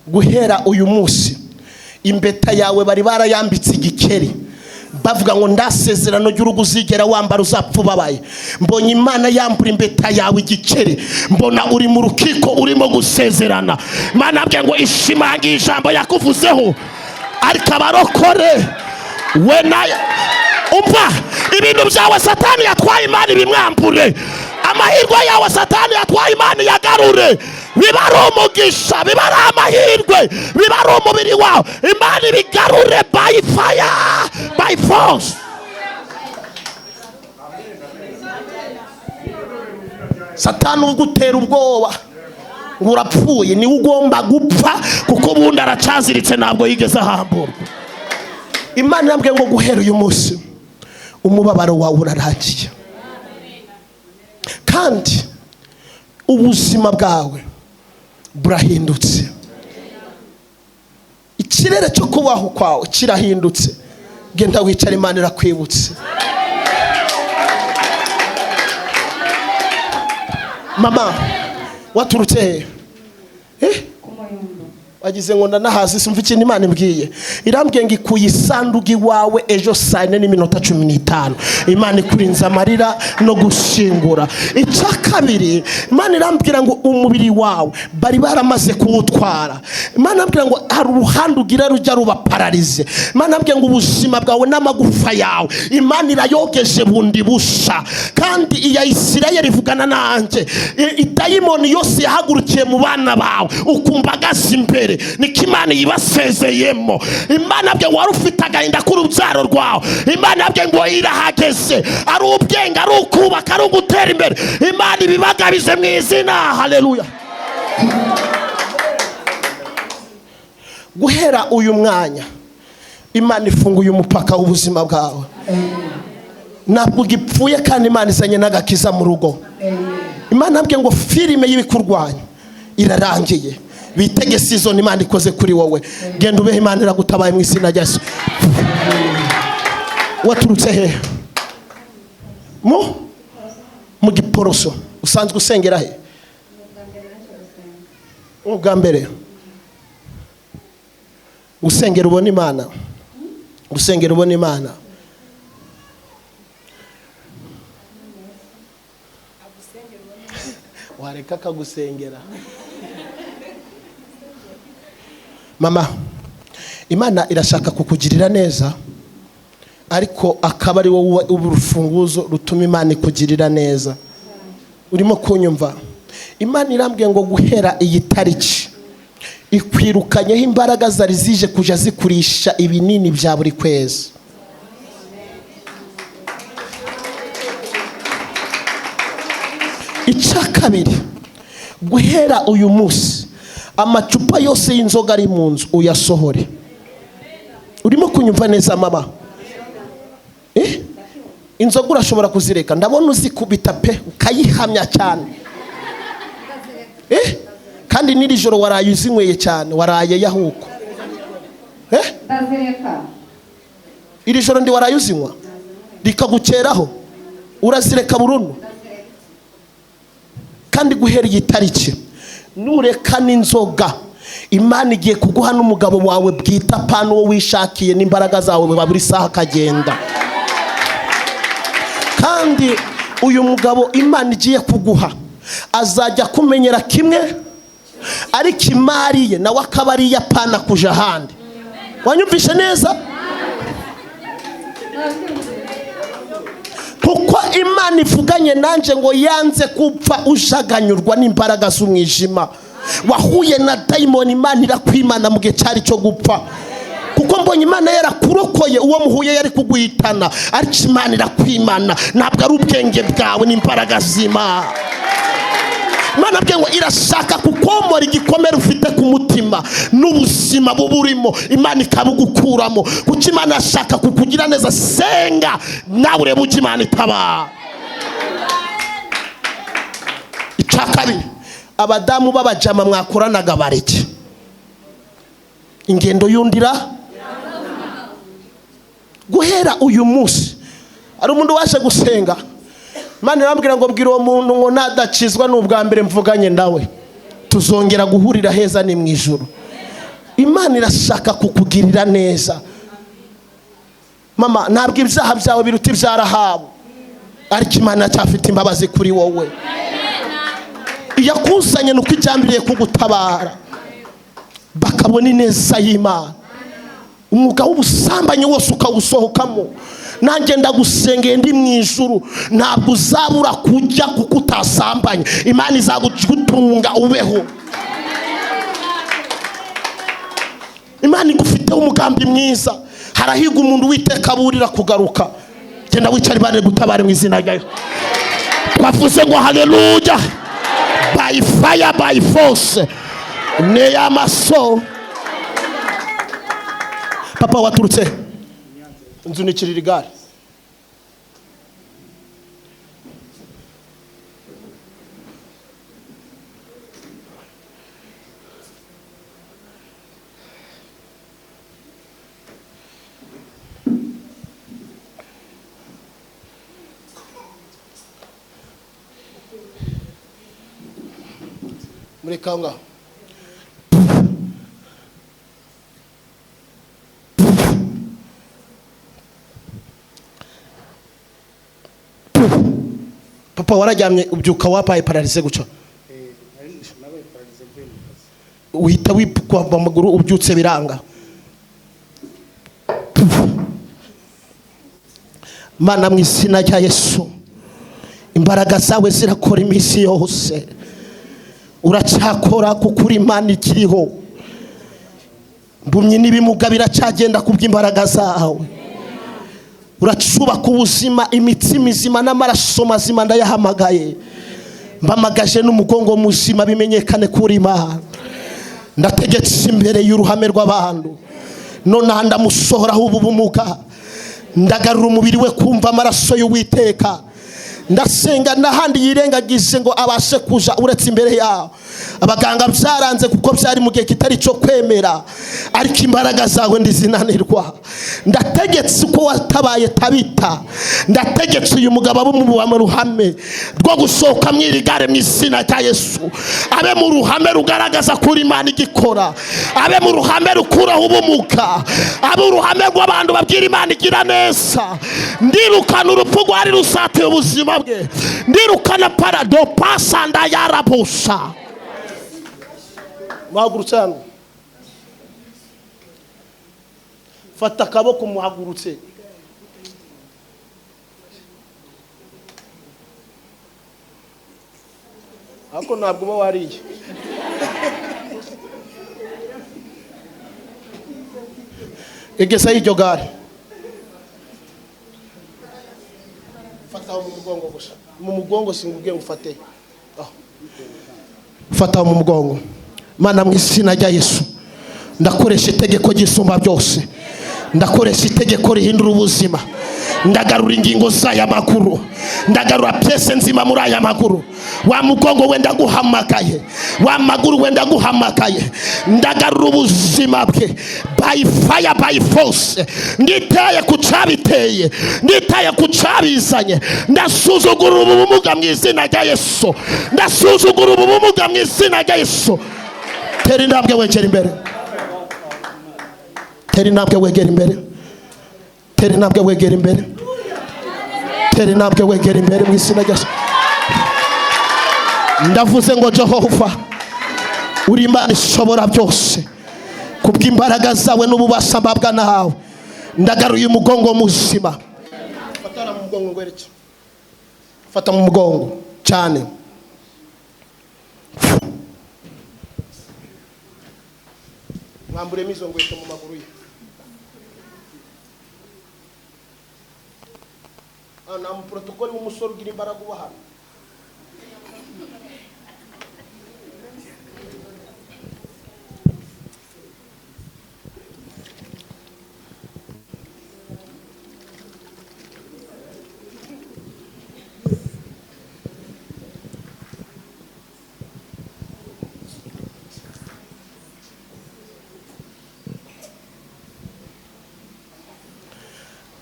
Guhera uyu munsi, impeta yawe bari barayambitse igikeri, bavuga ngo ndasezerano ry'urugo uzigera wambara, uzapfa ubabaye. Mbonye Imana yambura impeta yawe igikeri, mbona uri mu rukiko urimo gusezerana. Imana yabwiye ngo ishimangiye ijambo yakuvuzeho. Ariko abarokore we nayo, umva, ibintu byawe Satani yatwaye, Imana ibimwambure. Amahirwe yawe Satani yatwaye, Imana iyagarure. Biba ari umugisha, biba ari amahirwe, biba ari umubiri wawe, Imana ibigarure by fire, by force. Satani ugutera ubwoba ngo urapfuye, niwe ugomba gupfa, kuko ubundi aracyaziritse, ntabwo yigeze ahamburwa. Imana irambwiye ngo guhera uyu munsi umubabaro wawe urarangiye, kandi ubuzima bwawe burahindutse, ikirere cyo kubaho kwawe kirahindutse. Genda wicara, Imana irakwibutse. Mama, waturutse he? Eh? Wagize ngo ndanahazi? Simva ikintu Imana imbwiye. Irambwiye ngo ikuye isanduku iwawe ejo saa 4:15. Imana ikurinze amarira no gushingura. Icya kabiri, Imana irambwira ngo umubiri wawe bari baramaze kuwutwara. Imana irambwira ngo hari uruhande ugira rujya ruba paralysé. Imana irambwira ngo ubuzima bwawe n'amagufa yawe Imana irayogeje bundi busha. Kandi iya Isirayeli ivugana nanjye, idayimoni yose yahagurukiye mu bana bawe ukumva agaze imbere, niko Imana yibasezeyemo. Imana yabwiye ngo wari ufite agahinda k'urubyaro rwawe, Imana yabwiye ngo irahageze. Ari ubwenge, ari ukubaka, ari ugutera imbere, Imana ibibagabize mu izina. Haleluya! Guhera uyu mwanya Imana ifunguye umupaka w'ubuzima bwawe, ntabwo ugipfuye, kandi Imana izanye n'agakiza mu rugo. Imana yabwiye ngo filime y'ibikurwanya irarangiye. Bitege season Imana ikoze kuri wowe. Genda ubeho, Imana iragutabaye mu izina rya Yesu. Waturutse hehe? Mu Giporoso. Usanzwe usengera he? Ubwa mbere usengera ubona Imana, usengera ubona Imana. Wareka akagusengera. Mama, Imana irashaka kukugirira neza, ariko akaba ari wowe uba urufunguzo rutuma Imana ikugirira neza. Urimo kunyumva? Imana irambwiye ngo guhera iyi tariki ikwirukanyeho imbaraga zari zije kujya zikurisha ibinini bya buri kwezi. Icya kabiri, guhera uyu munsi amacupa yose y'inzoga ari mu nzu uyasohore. Urimo kunyumva neza, mama? Eh? Inzoga urashobora kuzireka? Ndabona uzikubita pe, ukayihamya cyane. Eh? Kandi n'iri joro waraye uzinyweye cyane, waraye yahuko. Eh? Ndazireka. Iri joro ndi waraye uzinywa rikagukeraho, urazireka burundu. Kandi guhera iyi tariki nureka n'inzoga, Imana igiye kuguha n'umugabo wawe bwite, apana uwo wishakiye n'imbaraga zawe buri saha akagenda. Kandi uyu mugabo Imana igiye kuguha azajya akumenyera kimwe, ariko imari ye nawe akaba ari iye, apana kuja ahandi. Wanyumvishe neza? Kuko Imana ivuganye nanjye ngo yanze gupfa ujaganyurwa n'imbaraga z'umwijima, wahuye na dayimoni, Imana irakwimana mu gihe cyari cyo gupfa. Kuko mbonye Imana yarakurokoye, uwo muhuye yari kuguhitana, ariko Imana irakwimana. Ntabwo ari ubwenge bwawe, n'imbaraga z'Imana. Imana abwiye ngo irashaka kukomora igikomere ufite ku mutima n'ubuzima buba urimo, Imana ikabugukuramo, kuko Imana irashaka kukugira neza. Senga nawe urebe uko Imana itabara. Icya kabiri, abadamu b'abajama mwakoranaga bareke ingendo yundira. Guhera uyu munsi, hari umuntu waje gusenga, Imana irambwira ngo bwira uwo muntu ngo nadakizwa, ni ubwa mbere mvuganye nawe, tuzongera guhurira heza ni mu ijuru. Imana irashaka kukugirira neza. Mama, ntabwo ibyaha byawe biruta ibya Rahabu, ariko Imana iracyafite imbabazi kuri wowe. Iyakuzanye nuko ijyambiriye kugutabara, bakabona ineza y'Imana. Umwuga w'ubusambanyi wose ukawusohokamo. Nanjye ndagusengeye ndi mu ijuru, ntabwo uzabura kujya kuko utasambanye. Imana izagutunga ubeho. Imana igufiteho umugambi mwiza. Harahiga umuntu Uwiteka aburira kugaruka. Genda wicare, Imana igutabare mu izina rya Yesu. Twavuze ngo haleluya, by fire by force. Neyamaso. Papa, waturutse nzunikirira igare. Mureka aho ngaho. Papa, wararyamye ubyuka wabaye paralysé guca, Nabaye paralysé mvuye mu kazi. Uhita wipfa amaguru, ubyutse biranga. Mana, mu izina rya Yesu, imbaraga zawe zirakora iminsi yose. Uracyakora kuko uri Imana ikiriho. Mbumyi n'ibimuga biracyagenda kubw'imbaraga zawe. Uracubaka ubuzima, imitsi mizima n'amaraso mazima ndayahamagaye. Mbamagaje n'umugongo muzima, bimenyekane kuri Imana. Ndategetse imbere y'uruhame rw'abantu, nonaha ndamusohoraho ubu bumuga. Ndagarura umubiri we kumva amaraso y'Uwiteka. Ndasenga n'ahandi yirengagize ngo abashe kuja uretse imbere yawe. Abaganga byaranze kuko byari mu gihe kitari cyo kwemera, ariko imbaraga zawe ndizinanirwa. Ndategetse uko watabaye Tabita, ndategetse uyu mugabo abe mu ruhame rwo gusohoka mu iri gare mu izina rya Yesu. Abe mu ruhame rugaragaza ko Imana igikora, abe mu ruhame rukuraho ubumuga, abe uruhame rw'abantu babwira Imana igira neza. Ndirukana urupfu rwari rusatiye ubuzima bwe, ndirukana parado pasanda yarabusa. Muhagurutse hano, fata akaboko muhagurutse. Ariko ntabwo uba wariye. Egezayo iryo gare, fataho mu mugongo gusa, mu mugongo, singubwiye ngo ufate aho, fataho mu mugongo. Mana, mu izina rya Yesu, ndakoresha itegeko ryisumba byose, ndakoresha itegeko rihindura ubuzima. Ndagarura ingingo z'aya maguru, ndagarura pièce nzima muri aya maguru. Wa mugongo wenda guhamagaye, wa maguru wenda guhamagaye, ndagarura ubuzima bwe by fire by force. Nditaye ku cyabiteye, nditaye ku cyabizanye, ndasuzugura ubu bumuga mu izina rya Yesu. Ndasuzugura ubu bumuga mu izina rya Yesu. Tera intambwe wegera imbere, tera intambwe wegera imbere, tera intambwe wegera imbere, tera intambwe wegera imbere mu izina rya Yesu. Ndavuze ngo Jehova, uri Imana ishobora byose, kubw'imbaraga zawe n'ububasha mbabwa nawe, ndagaruye umugongo muzima. Fatana mu mugongo ngwereke, fata mu mugongo cyane. Mwamburemo izo nkweto mu maguru ye. Ah, nta muprotokoli w'umusore ugira imbaraga uba hano.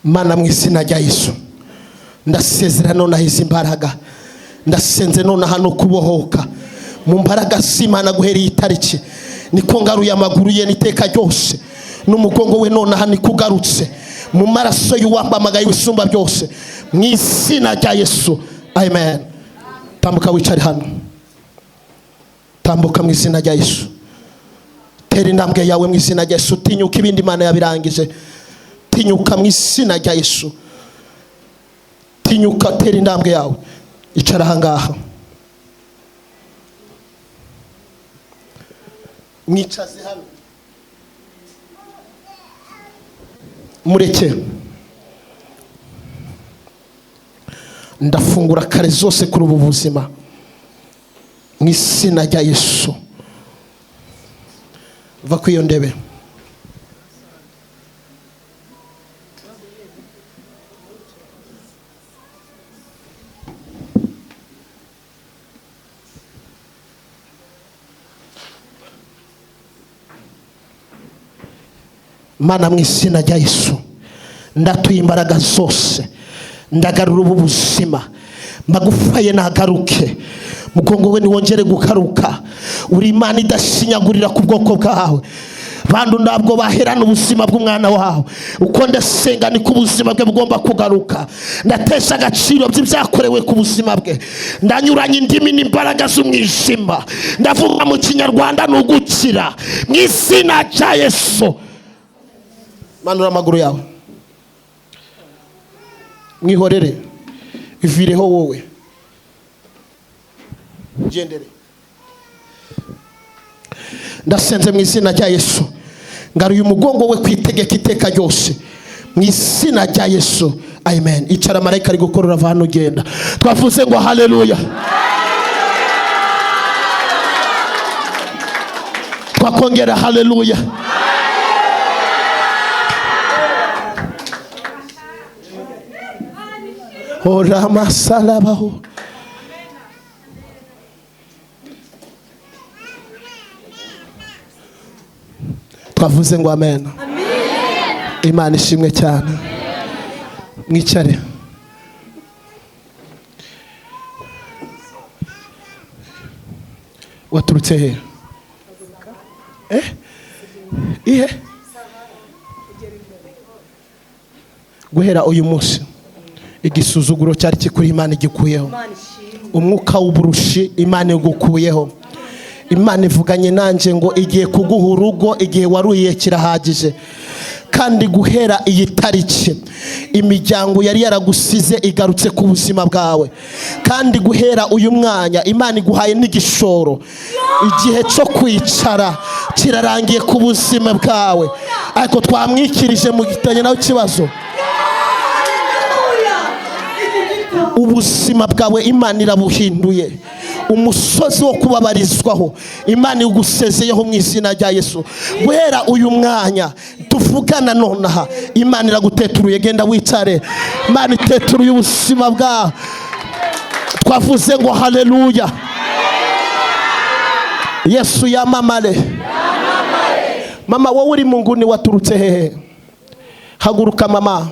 Mana, mu izina rya Yesu, ndasezera nonaha izi mbaraga. Ndasenze nonaha no kubohoka mu mbaraga z'Imana guhera iyi tariki. Niko ngaruye amaguru ye n'iteka ryose, n'umugongo we nonaha nikugarutse mu maraso y'uwambamagaye w'isumba byose, mu izina rya Yesu, amen. Tambuka wicare hano, tambuka mu izina rya Yesu. Tera intambwe yawe mu izina rya Yesu. Tinyuka, ibindi Imana yabirangije. Tinyuka mu izina rya Yesu, tinyuka, tera intambwe yawe, icara ahangaha. Mwicaze hano, mureke. Ndafungura kare zose kuri ubu buzima mu izina rya Yesu. Va ku iyo ndebe. Mana, mu izina rya Yesu, ndatuye imbaraga zose, ndagarura ubu buzima. Magufa ye nagaruke, mugongo we ntiwongere gukaruka. Uri Imana idashinyagurira ku bwoko bwawe. Bantu ntabwo baherana ubuzima bw'umwana wawe. Uko ndasenga niko ubuzima bwe bugomba kugaruka. Ndatesha agaciro by'ibyakorewe ku buzima bwe. Ndanyuranya indimi n'imbaraga z'umwijima. Ndavuga mu Kinyarwanda ni ugukira mu izina rya Yesu. Manura amaguru yawe, mwihorere, ivireho wowe, gendere. Ndasenze mu izina rya Yesu, ngaruye umugongo we kwitegeka iteka ryose mu izina rya Yesu, amen. Icara, marayika ari gukorora, ava hano ugenda. Twavuze ngo haleluya. Twakongera haleluya. Ora masalabaho. Twavuze ngo amen. Imana ishimwe cyane. Mwicare. Waturutse he? Ihe? Guhera uyu munsi igisuzuguro cyari kikuri Imana igikuyeho. Umwuka w'uburushi Imana igukuyeho. Imana ivuganye nanjye ngo igiye kuguha urugo, igihe waruhiye kirahagije. Kandi guhera iyi tariki imiryango yari yaragusize igarutse ku buzima bwawe. Kandi guhera uyu mwanya Imana iguhaye n'igishoro. Igihe cyo kwicara kirarangiye ku buzima bwawe. Ariko twamwikirije mu gitanye nawe ikibazo. Ubuzima bwawe Imana irabuhinduye. Umusozi wo kubabarizwaho Imana igusezeyeho mu izina rya Yesu. Guhera uyu mwanya tuvugana nonaha Imana iraguteturuye. Genda wicare. Imana iteturuye ubuzima bwawe. Twavuze ngo haleluya. Yesu yamamare. Mama, wowe uri mu nguni waturutse hehe? Haguruka mama.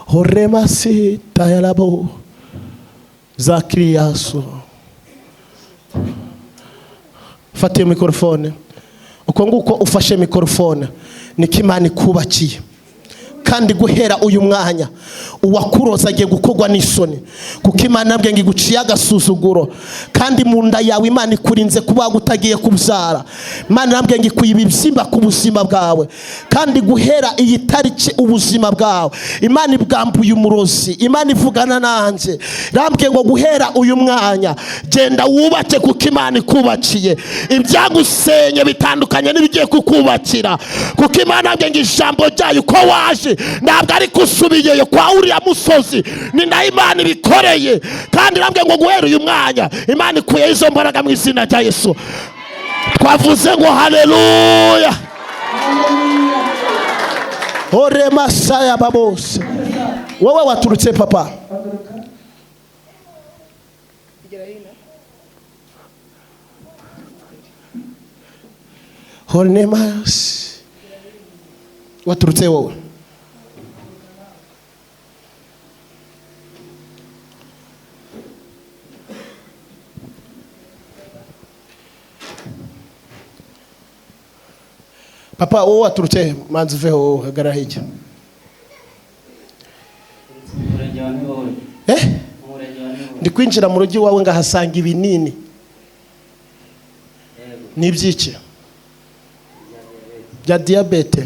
Horemasi tayalabo Zakiriyasu. Fata iyo mikrofone. Uko nguko ufashe mikrofone niko Imana ikubakiye. Kandi guhera uyu mwanya uwakuroza agiye gukogwa n'isoni, kuko Imana yabwiye ngo iguciye agasuzuguro. Kandi mu nda yawe Imana ikurinze kuba utagiye kubyara. Imana yabwiye ngo ikuye ibibyimba ku buzima bwawe. Kandi guhera iyi tariki ubuzima bwawe Imana ibwambuye umurozi. Imana ivugana nanjye irambwiye ngo guhera uyu mwanya genda wubake, kuko Imana ikubakiye. Ibyagusenye bitandukanye n'ibigiye kukubakira, kuko Imana yabwiye ngo ijambo ryayo uko waje ntabwo ari kusubiyeyo kwa uriya musozi, ni nayo Imana ibikoreye. Kandi irambwiye ngo guhera uyu mwanya Imana ikuye izo mbaraga mu izina rya Yesu. Twavuze ngo haleluya. Ore masaya babose. Wowe waturutse papa? Honemas. Waturutse wowe? Papa, wowe waturutse he? Manzi uveho, hagarara hirya. Umurenge wa Mibore. Eh? Umurenge wa Mibore. Ndi kwinjira mu rugo iwawe ngahasanga ibinini. Yego. Ni iby'iki? Bya diyabete.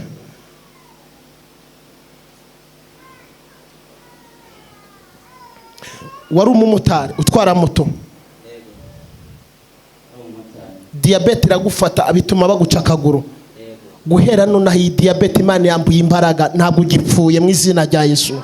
Wari umumotari utwara moto. Yego. Ari umumotari. Diyabete iragufata, bituma baguca akaguru. Yego. Guhera nonaha iyi diyabete Imana yambuye imbaraga, ntabwo ugipfuye mu izina rya Yesu.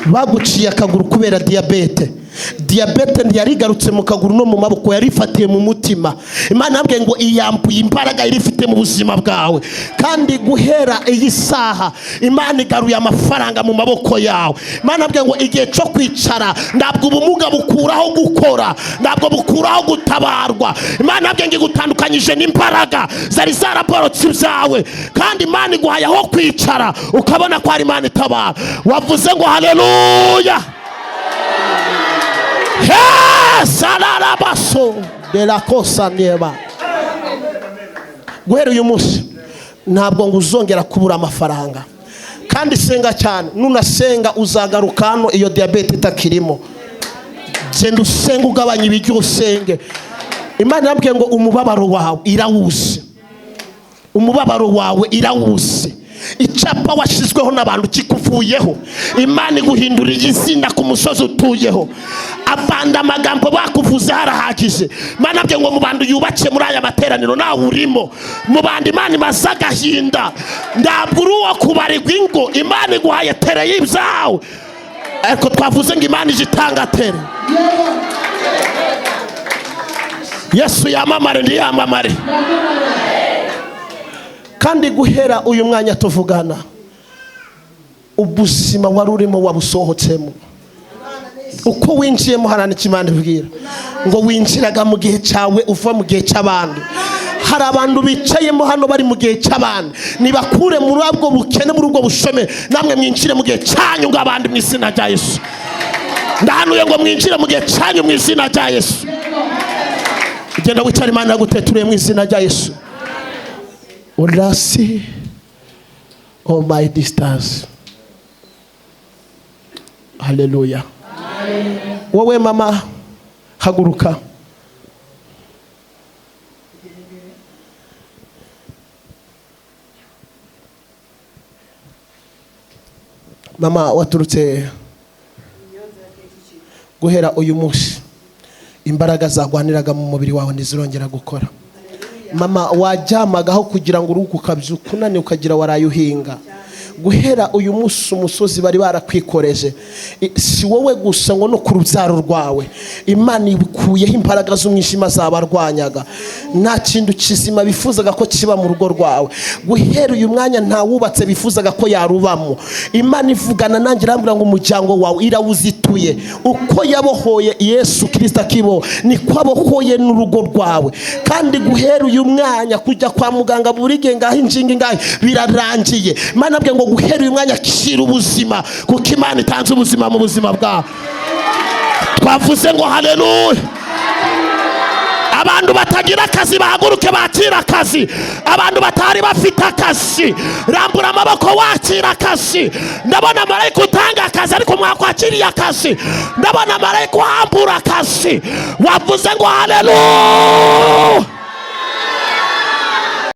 Baguciye akaguru kubera diyabete. Diyabete ntiyarigarutse mu kaguru no mu maboko, yarifatiye mu mutima. Imana yambwiye ngo iyambuye imbaraga yari ifite mu buzima bwawe, kandi guhera iyi saha Imana igaruye amafaranga mu maboko yawe. Imana yambwiye ngo igihe cyo kwicara ntabwo ubumuga bukuraho gukora, ntabwo bukuraho gutabarwa. Imana yambwiye ngo igutandukanyije n'imbaraga zari zaraborotse ibyawe, kandi Imana iguhaye aho kwicara ukabona ko ari Imana itabara. Wavuze ngo haleluya. Sararabaso de la kosa nieba. Guhera uyu munsi ntabwo ngo uzongera kubura amafaranga, kandi senga cyane. Nunasenga uzagaruka hano iyo diyabete itakirimo. Genda usenge, ugabanye ibiryo usenge. Imana yambwiye ngo umubabaro wawe irawuzi, umubabaro wawe irawuzi. Icyapa washyizweho n'abantu kikuvuyeho. Imana iguhindurira izina ku musozi utuyeho. Avanda amagambo bakuvuze harahagije. Imana yambwiye ngo mu bantu yubakiye muri aya materaniro nawe urimo, mu bantu Imana imaze agahinda, ntabwo uri uwo kubarirwa ingo. Imana iguhaye tere y'ibyawe, ariko twavuze ngo Imana ije itanga tere. Yesu yamamare ntiyamamare. Kandi guhera uyu mwanya tuvugana, ubuzima wari urimo wabusohotsemo. Uko winjiyemo harana icyo Imana ibwira ngo winjiraga mu gihe cyawe uva mu gihe cy'abandi. Hari abantu bicayemo hano bari mu gihe cy'abandi, nibakure muri ubwo bukene, muri ubwo bushome, namwe mwinjire mu gihe cyanyu ng'abandi mu izina rya Yesu. Ndahanuye ngo mwinjire mu gihe cyanyu mu izina rya Yesu. Genda wicare, Imana yaguteturiye mu izina rya Yesu. Urasi all my distance. Haleluya. Wowe mama haguruka. Mama waturutse guhera uyu munsi imbaraga zagwaniraga mu mubiri wawe ntizirongera gukora. Mama wajyamagaho kugira ngo uruhuke ukabyuka unaniwe ukagira waraye uhinga. Guhera uyu munsi umusozi bari barakwikoreje, si wowe gusa ngo no ku rubyaro rwawe. Imana ikuyeho imbaraga z'umwijima zabarwanyaga. Nta kintu kizima bifuzaga ko kiba mu rugo rwawe. Guhera uyu mwanya nta wubatse bifuzaga ko yarubamo. Imana ivugana nanjye irambwira ngo umuryango wawe irawuzituye. Uko yabohoye Yesu Kristo akibo, niko abohoye n'urugo rwawe. Kandi guhera uyu mwanya kujya kwa muganga buri gihe ngaho injingi ngaho birarangiye. Imana abwiye ngo guhera uyu mwanya kira ubuzima, kuko Imana itanze ubuzima mu buzima bwawe. Twavuze ngo haleluya. Abantu batagira akazi bahaguruke bakira akazi. Abantu batari bafite akazi, rambura amaboko wakira akazi. Ndabona marayika utanga akazi ariko mwakwakiriye akazi. Ndabona marayika uhambura akazi. Wavuze ngo haleluya.